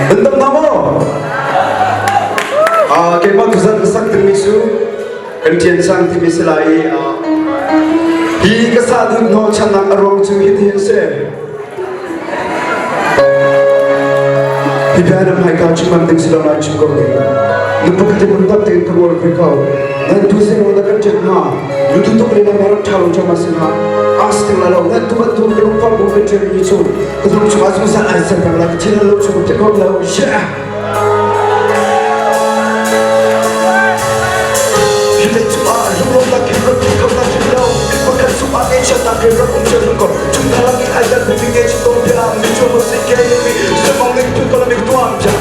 Nan dam hna maw? Keimah tuzan ka sak dingmi cu kan ṭian cang timi si lai i hi ka sa dut hnawhchannak a ruang cu hitihin a si. Hi bia na hmaika chim an ding si lo lai chim ko ning. Na pakhat in tam tein ka rual ve ko. Nan tu zei na kan ṭian hnga? Nu tu tuk le na rak ṭha lo ṭha ma si hnga? As ting la lo nan tu bantuk ka lungfang bu kan ṭian mi cu ka lung chungah zungzal ai ser peng lai ka thin lo chung ka ko lo. Yeah! Hi cungah lunglawmnak he rak um kho na chim lo. Pakhat cungah ngaihchiatnak he rak um cio ko. Chung na lang in ai dal mi nge chin tong bia mi chu mo si ke mi semong ning tu ko la mi tuam cha.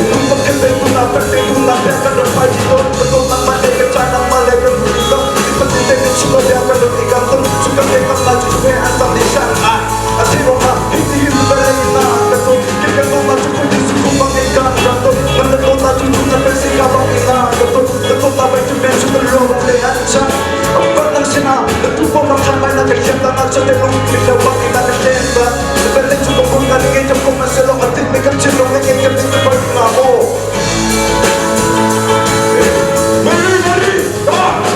Nung pakhat pe tu na tak te tu na pe kan rak pai chi ton ka ton nak ma le ka cha nak ma le ka ru to. Pati te mi chu ko bia kan rak i kam ton chu ka te kam na chu pe an tam ni sang a. A thi rong ha hi ti hi ba le na ka to ki ka to na chu ku ti su ku bang in ka ka to nan na to na chu chu na pe si ka bang in na ka to ka to ta bai chu pe chu ka lo le an cha. Bat nang sina na tu po na khan mai na ka hiam ta na cha te lung ki lo bang in na ka hlen ta. Na le chu ko ko na nge jam ko ma se lo atin me kam chin lo nge jam tin ka bai na mo. Mary Mary, come on.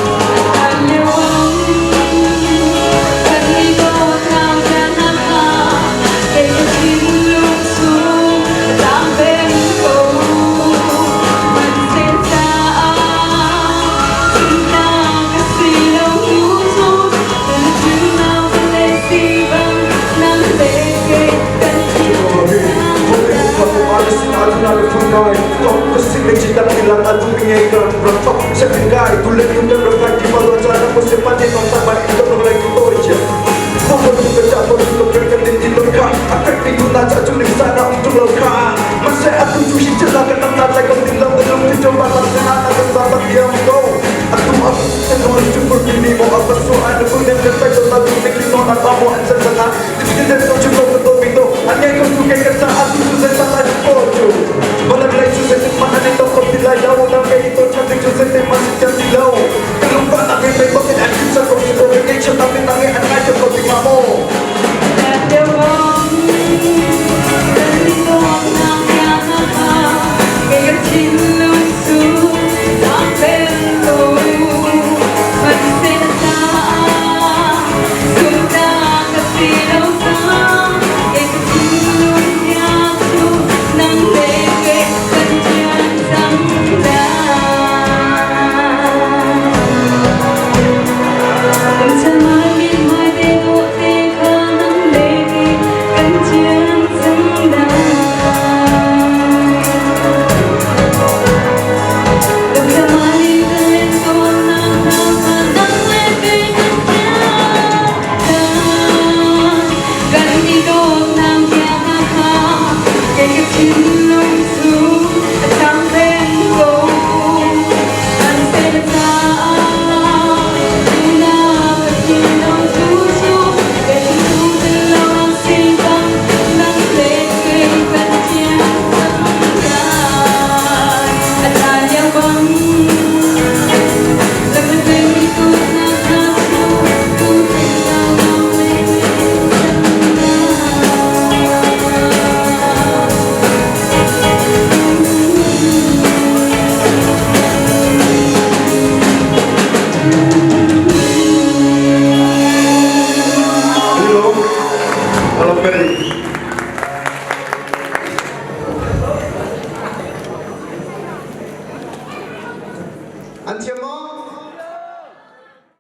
An thiam maw?